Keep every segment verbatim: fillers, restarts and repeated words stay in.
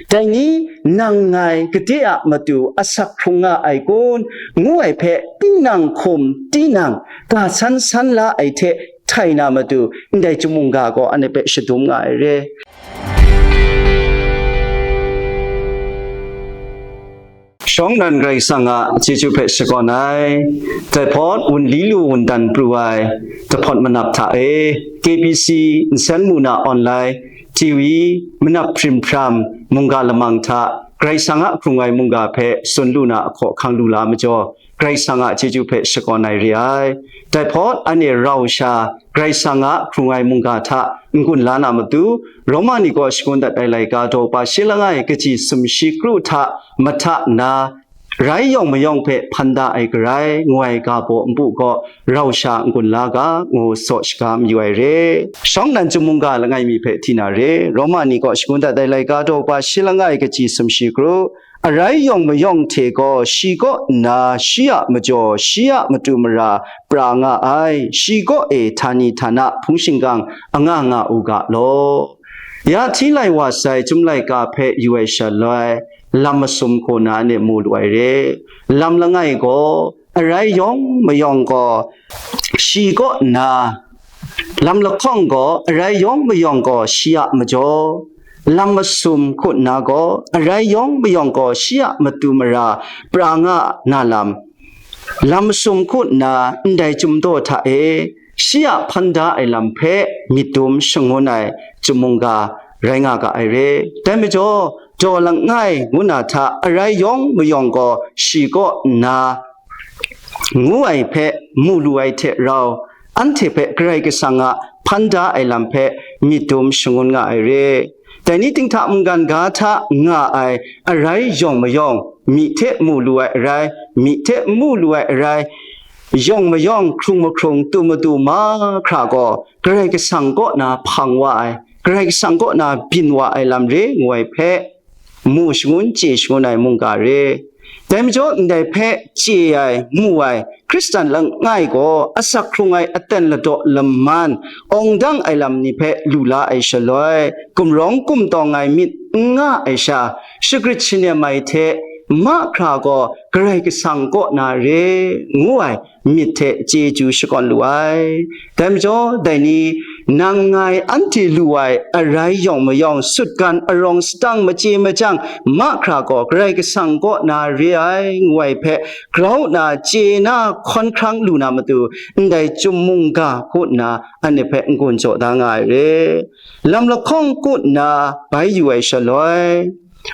Dai ni, nang ngai gade a matu asak hkrung nga ai kun, ngu ai hpe, tinang hkum, tinang ga san san la ai hte htai na matu, ndai chyum mungga gaw anhte hpe shadum nga ai re. Shawng nan Karai Kasang a chyeju hpe shakawn ai, dai hpawt wunli lu wundan pru ai, dahpawt manap hta e, K B C, nsen mu na online, T V, manap hprim hpram, mungga lamang hta, Karai Kasang a hkrung ai mungga hpe tsun lu na ahkaw hkang lu la majaw, Karai Kasang a chyeju hpe shakawn ai re ai. Dai hpawt anhte rau sha, Karai Kasang a hkrung ai mungga hta n-gun la na matu, Roma ni kaw shangun dat ai laika daw pa shi langai kaji sumshi kru hta mahta nna, rai yawng mayawng hpe hpan da ai garai, ngu ai ga baw npu gaw rau sha n-gun la ga, ngu tsaw shaga mayu ai re. Shawng nan chyum mungga langai mi hpe hti na re, Roma ni kaw shangun dat ai laika daw pa shi langai kaji sumshi kru, arai yawng mayawng hte gaw shi kaw nna shi a majaw, shi a matu mara pra nga ai, shi kaw e htani htana hpung shingkang anga nga u ga law. Ya hti lai wa sai chyum laika hpe yu ai shaloi, lam masum hku na anhte mu lu ai re. Lam langai gaw, arai yawng mayawng gaw, shi kaw nna, lam lahkawng gaw, arai yawng mayawng gaw, shi a majaw, lam masum hku nna gaw, arai yawng mayawng gaw, shi a matu mara pra nga na lam, lam masum hku nna ndai chyum daw hta e, shi a hpan da ai lam hpe myit dum shangun ai chyum mungga rai nga ga ai re. Dai majaw, daw langai ngu na hta arai yawng mayawng gaw shi kaw nna ngu ai hpe mu lu ai hte rau, anhte hpe Karai Kasang a hpan da ai lam hpe myit dum shangun nga ai re. Dai ni ting hta mungkan ga hta nga ai arai yawng mayawng, myi hte mu lu ai arai, myi hte n mu lu ai arai, yawng mayawng hkrung mahkrung tu matu mahkra gaw, Karai Kasang kaw na hpang wa ai, Karai Kasang kaw na byin wa ai lam re ngu ai hpe, mu shangun chye shangun ai mungga re. Dai majaw ndai hpe chye ai, mu ai, Hkristan langai gaw asak hkrung ai aten ladaw laman, awng dang ai lam ni hpe lu la ai shaloi, gumrawng gumtawng ai myit n nga ai sha, shagrit shanem ai hte mahkra gaw Karai Kasang kaw na re, ngu ai myit hte chyeju shakawn lu ai. Dai majaw, dai ni, nang ngai anhte lu ai arai yawng mayawng, sutgan arawng sadang, machye machyang mahkra gaw Karai Kasang kaw na re ai, ngu ai hpe grau nna chye na hkawn hkrang lu na matu, ndai chyum mungga hku nna anhte hpe n-gun jaw da nga ai re. Lam lahkawng hku nna bai yu ai shaloi,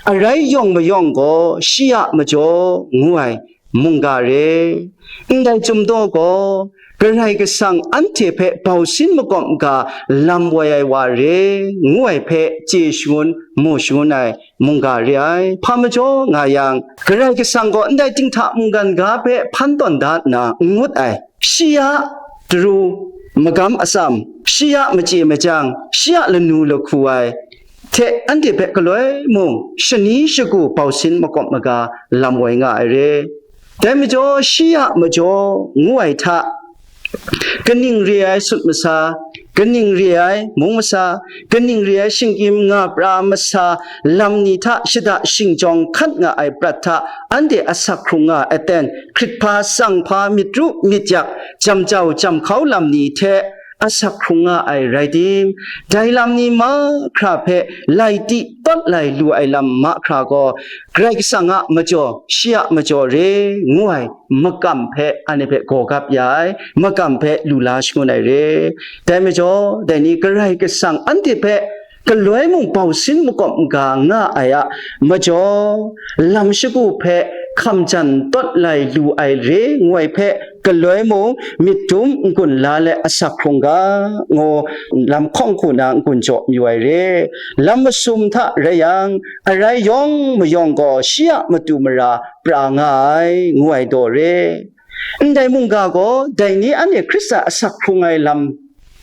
arai yawng mayawng gaw shi a majaw, ngu ai mungga re. Ndai chyum daw gaw, Karai Kasang anhte hpe bau sin makawp ga lam woi ai wa re, ngu ai hpe chye shangun, mu shangun ai mungga re ai. Hpa majaw nga yang, Karai Kasang gaw ndai ting hta mungkan ga hpe hpan tawn da nna n ngut ai. Shi a daru magam atsam, shi a machye machyang, shi a lanu lahku ai hte anhte hpe galoi mung shani shagu bau sin makawp maga lam woi nga ai re. Dai majaw, shi a majaw ngu ai hta, kaning re ai sut masa, kaning re ai mung masa, kaning re ai shinggyim nga pra masa, lam ni hta shada shingjawng hkat nga ai prat hta, anhte asak hkrung nga ai aten, hkrit hpa, tsang hpa, myit ru myit yak, jam jau jam hkau lam ni hte asak hkrung nga ai rai tim, dai lam ni mahkra hpe lai ti tawt lai lu ai lam mahkra gaw, Karai Kasang a majaw, shi a majaw re ngu ai makam hpe anhte hpe gawgap ya ai, makam hpe lu la shangun ai re. Dai majaw, dai ni Karai Kasang anhte hpe galoi mung bau sin makawp maga nga ai a majaw, lam shagu hpe hkam jan tawt lai lu ai re ngu ai hpe, galoi mung myit dum n-gun la let asak hkrung ga, ngu lam hkawng hku na n-gun jaw mayu ai re. Lam masum hta rai yang, arai yawng mayawng gaw shi a matu mara pra nga ai, ngu ai daw re. Ndai mungga gaw, dai ni anhte Hkristan asak hkrung ai lam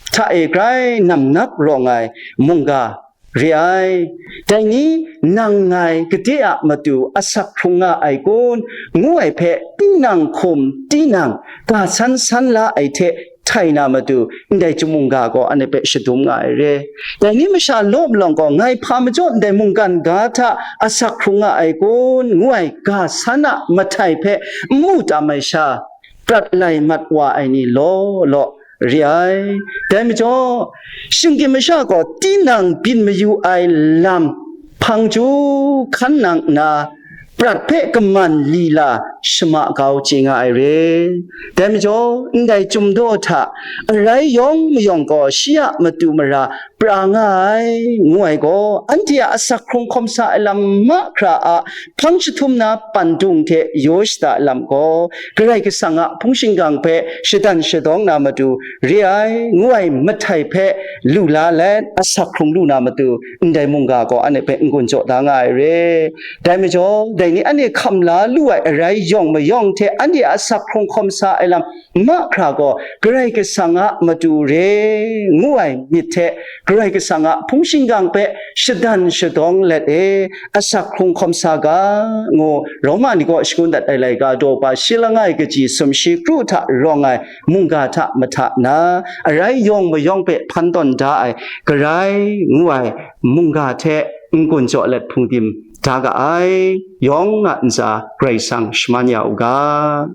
hta e grai namnap rawng ai mungga re ai. Dai ni, nang ngai gade a matu asak hkrung nga ai kun, ngu ai hpe, tinang hkum, tinang ga san san la ai hte htai na matu, ndai chyum mungga gaw anhte hpe shadum nga ai re. Dai ni masha law malawng gaw, ngai hpa majaw ndai mungkan ga hta asak hkrung nga ai kun, ngu ai ga san a mahtai hpe n mu tam ai sha, prat lai mat wa ai ni law law re ai. Dai majaw, shinggyim masha gaw tinang byin mayu ai lam hpang chyu hkan nang nna, prat hpe kaman lila shama kau chye nga ai re. Dai majaw, ndai chyum daw hta arai yawng mayawng gaw shi a matu mara pra nga ai, ngu ai gaw, anhte a asak hkrung hkawm sa ai lam mahkra a hpang jahtum na pandung hte yaw shada lam gaw, Karai Kasang a hpung shingkang hpe shadan shadawng na matu re ai, ngu ai mahtai hpe lu la let, asak hkrung lu na matu, ndai mungga gaw anhte hpe n-gun jaw da nga ai re. Dai majaw, dai ni anhte hkam la lu ai arai yawng mayawng hte anhte a asak hkrung hkawm sa ai lam mahkra gaw, Karai Kasang a matu re, ngu ai myit hte, Karai Kasang a hpung shingkang hpe shadan shadawng let e, asak hkrung hkawm sa ga, ngu Roma ni kaw shangun dat ai laika daw pa shi langai kaji sumshi kru hta rawng ai mungga hta mahta na, arai yawng mayawng hpe hpan tawn da ai, Karai ngu ai mungga hte n-gun jaw let hpung dim da ga ai, yawng a ntsa Karai Kasang shaman ya u ga.